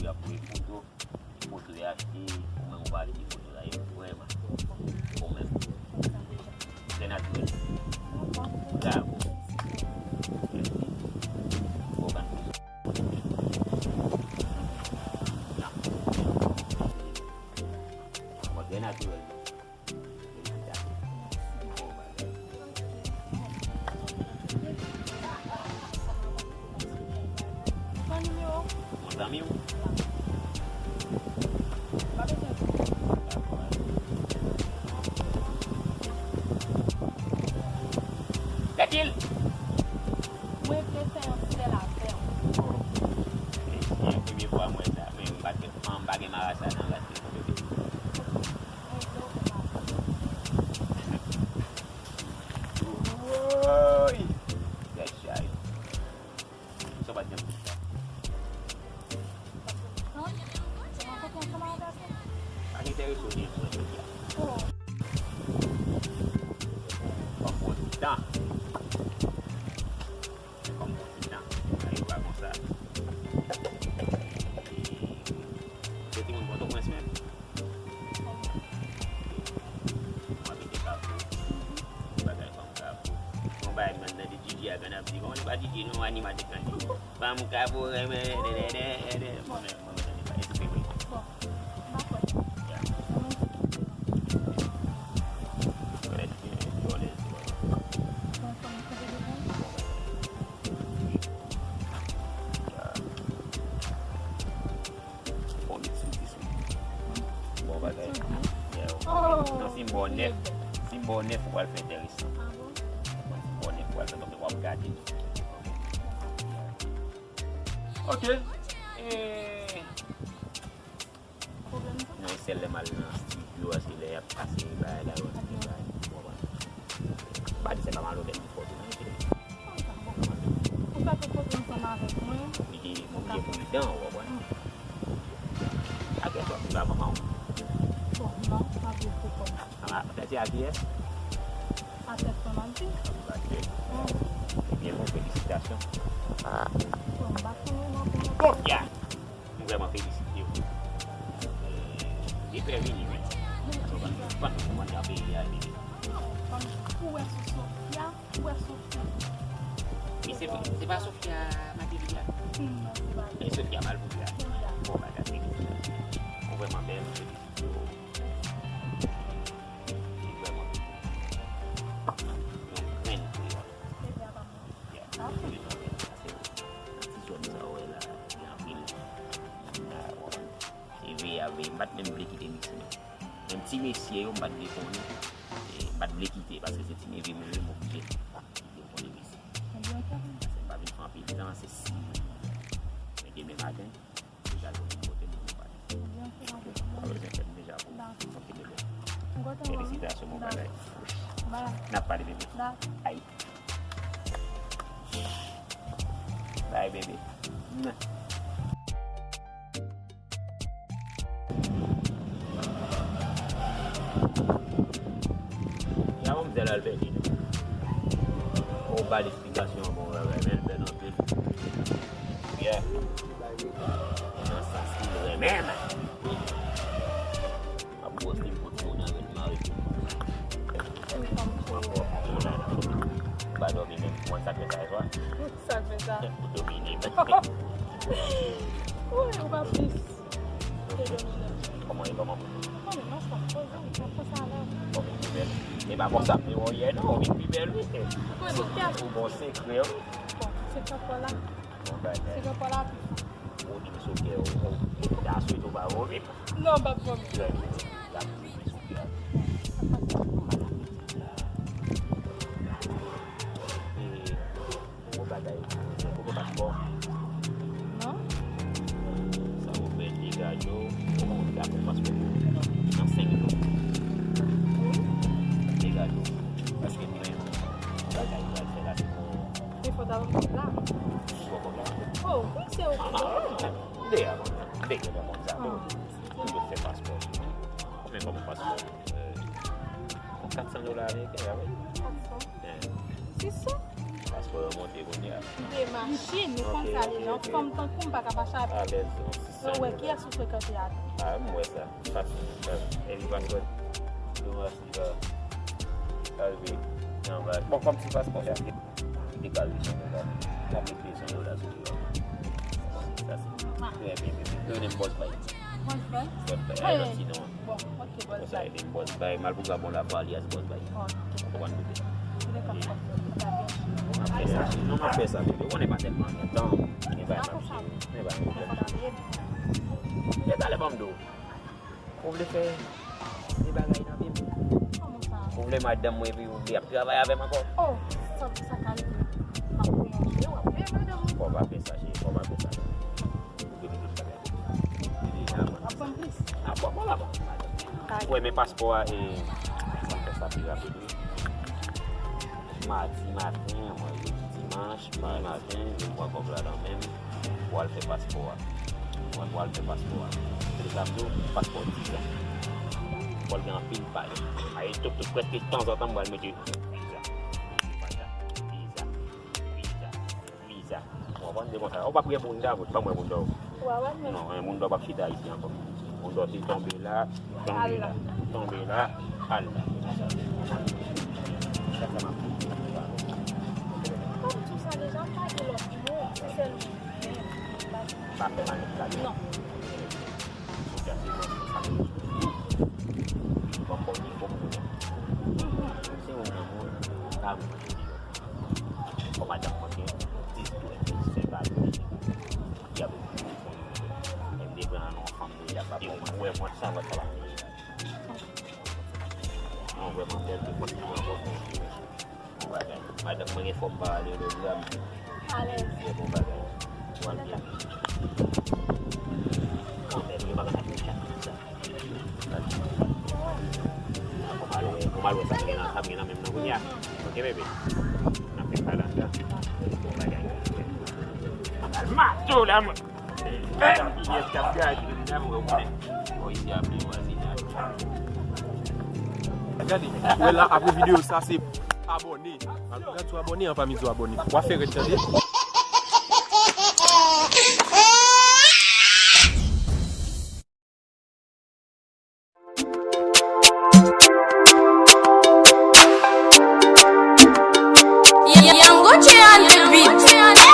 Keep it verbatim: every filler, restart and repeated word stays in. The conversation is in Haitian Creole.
Ap voye foto, foto y achte, ou menm ou pa achte foto la, e vrèman ou menm. Trè natirèl. Bravo. Mèsi. Bon, ban nou. Nan. Bon, trè natirèl. Felisidasyon. Bon bagay. Pran nimewo. Yon zanmi w? Pa bezwen. Dakò. Dakil! Mwen vle fè yon sèl avè w. Se premye fwa mwen wè sa, men m pa gen, m pa gen marasa nan rad telefòn bebe. Woy! Tèt chaje. Sa pa t janm konsa. Sa enterese w byen pou jodi a. Kòm bon ti tan. Kòm bon ti tan. Sa rive pa konsa. Se timoun Pòtoprens menm. Mwen abite Kafou. Bagay fanm Kafou. Bon, bagay m tande D J a, gade ap di, bon, li pa D J non, animatè tande. Fanm Kafou renmen, dèdèdè, dèdè. Mwen menm, mwen menm, tande pa, e se vre. Bon, m pa kwè. Ya. Kòlèt gen, kòlèt. Bon, mix sou dis wi. Bon bagay. Yeah, non, si m ba w nèf, si m ba w nèf, ou pral fè enteresan. Mwen, si m ba w nèf, ou pral fè, donk, w ap gade. Ok. Eh, non, e sèl lè m al nan estidyo a, se lè y ap pase bagay la, yo di bagay, ou konprann. M pa di se pa malonèt li fò tou, non, Ou fè tout kote ansanm avèk mwen. Li te, mwen te pridan, ou konprann? Ak èt ou, li pa manman w. Bon, non, pa vle pou kòm. A, sa se a kiyès? A tèt mwen, m ap di. A tèt. Ebyen, bon, felisitasyon. Bon, m pa konnen non pou mwen. Bon, ya! M vrèman felisite w. E, e fè vini, wi. Ban nou kòmande an peyi a, bebe. Ou wè sou Sofia, ou wè Sofia. Wi, se vre. Se pa Sofia Mateli a? Non, se pa li. E Sofia Malpougra. Bon bagay, felisite. Ou vrèman bèl, felisite w. Li vrèman yon grenn kreyòl. Yeah. Nan ti zòn sa w wè la, gen anpil. Ah, w konprann? Se veye a veye. M pa t menm vle kite Misi, non. Menm ti mesye yo, m pa t vle konnen. E, m pa t vle kite, paske se ti neve mwen yo, m oblije kite pou konnen Misi. Paske m pa vin fè anpil tan, se sis jou. Men demen maten, deja yo vin kote m pou nou pale. Ou bezwen fè m deja pou ou. Ok, bebe. Felisitasyon, bon bagay. N ap pale, bebe. Ay. Bye, bebe. Ya manmzèl Albertine. Ou ba l esplikasyon an bon bagay, men l bèl anpil. Yeah. Nan sans li renmen m. M ap poste foto nan rèd mari. M ap poste foto nan rèd mari. M pa dòmi menm. Ou konn sa k fè sa yè swa? Sa k fè sa? Ou domine m. Woy, ou pa plis. Te domine m. Kòman e kòman? Kòman, non, sa poze, sa poze sa la. Kòman ou pi bèl? E pa konsa m te wè w yè non, ou vin pi bèl wi. Ou konnen kè. Ou bon sekrè wi. Bon, sekrè pa la. Bon bagay. Sekrè pa la pi fò. Ou di m sou kè w, ou ta swete w pa vomi. Non, m p ap vomi. Lè l ap di m sou kè w. E, ou bagay, ou gen paspò? Non. Sa ou fè degaje w, ou ta pran paspò nan senk jou. Wi. Degaje w. Paske nou gen yon bagay nou pral fè la, se pou. E fò ta ban m kòb la. Ou pran kòb la? Oh, wi, se ou ki peye. M te a konn, m te gentan konn sa tou. M te fè paspò. Konbyen kòb paspò? Yon kat san dola ameriken, ya wi. Kat san? Sis san? Paspò yo monte kounye a. De machin, nou konn sa deja. Yon fanm tankou m pa ka pa chape. Alèz, yon sis san. Yo wè kiyès ou frekante a tou. Ah, m wè sa. Fasil. Epi paspò. Yo wè si va. Kalve. Nan va. Bon, kòm ti paspò sa. Dekalve san dola. N ap met de san dola sou li. Sa se. Trè byen, bebe. Yo rele m Boss Bay. Boss Bay? Boss Bay. Hey. Ayò, sinon. Bon, ok, Boss Bay. Konsa, e Boss Bay, m al pou Gabon la, pou alyas Boss Bay. Ok. Ou konprann, bebe? Ou gen kòb kòb, sa byen. M ap fè sa. Non, m ap fè sa, bebe. Ou konnen pa tèlman gen tan. Men bay m ap jere. Men bay m ap jere. E talè ban m di w. Ou vle fè de bagay nan vi m? Kòman sa? Ou vle madanm mwen epi ou vle ap travay avè m ankò? Oh, sa, sa ka rive. M ap peye yon jere, w ap peye madanm ou. Fò w pa fè sa, cheri, fò w pa fè sa. Ou vle mete m bagay. Deja, mwen. W ap ban m plis? A, bon, bon, la, bon. Kay. Ou wè, men paspò a, e, sa fè sa pi rapid, wi. Madi maten, mwen, jodi dimanch, midi maten, yo pran kòb la nan men m, pou al fè paspò a. Mwen, pou al fè paspò a. Se sa m di w, paspò dizan. Fò l gen anpil paj. Aye, tout, tout, prèske tanzantan, mwen al mete viza. Viza. Viza. Viza. Ou konprann? Se konsa. Ou p ap wè bounda, bro. Ban mwen bounda w. Ou a wè, men. Non, men bounda w p ap chita isi ankò. Bounda w te tonbe la, tonbe la, tonbe la, al la. Sa, sa m ap di. Kòm tou sa deja, m pa gen lòt mo, se sèl men, men, men, pa fè mal, pa fè mal. Non. Sou plas li, mwen, sa m di. Bon, bon, li fò pou mwen. Se yon granmoun, pa mwen. Fò madanm mwen gen dis dwèt, se pa li. Y ap m te pran nan yon fanm deja, pa pou mwen. Wè mwen sa, mwen sa pa. Non, vrèman, bèl de kontinye ankò. Bon bagay. Madanm mwen gen fòm pa ale lòt gram. Alèz. Trè bon bagay. Pral byen. Kanmenm, yo pa ka fè chat konsa. Bon, m al wè, bon, m al wè sa m gen nan, sa m gen nan menm nan kounye a. Ok, bebe? N ap fè sa la, sa. Bon bagay. M al mato la, mwen. Gade, wè la, apre videyo sa, se abòne. Gad sou abòne an, pa mizou abòne. W ap fè rèd, tande. Young Gucci on the beat.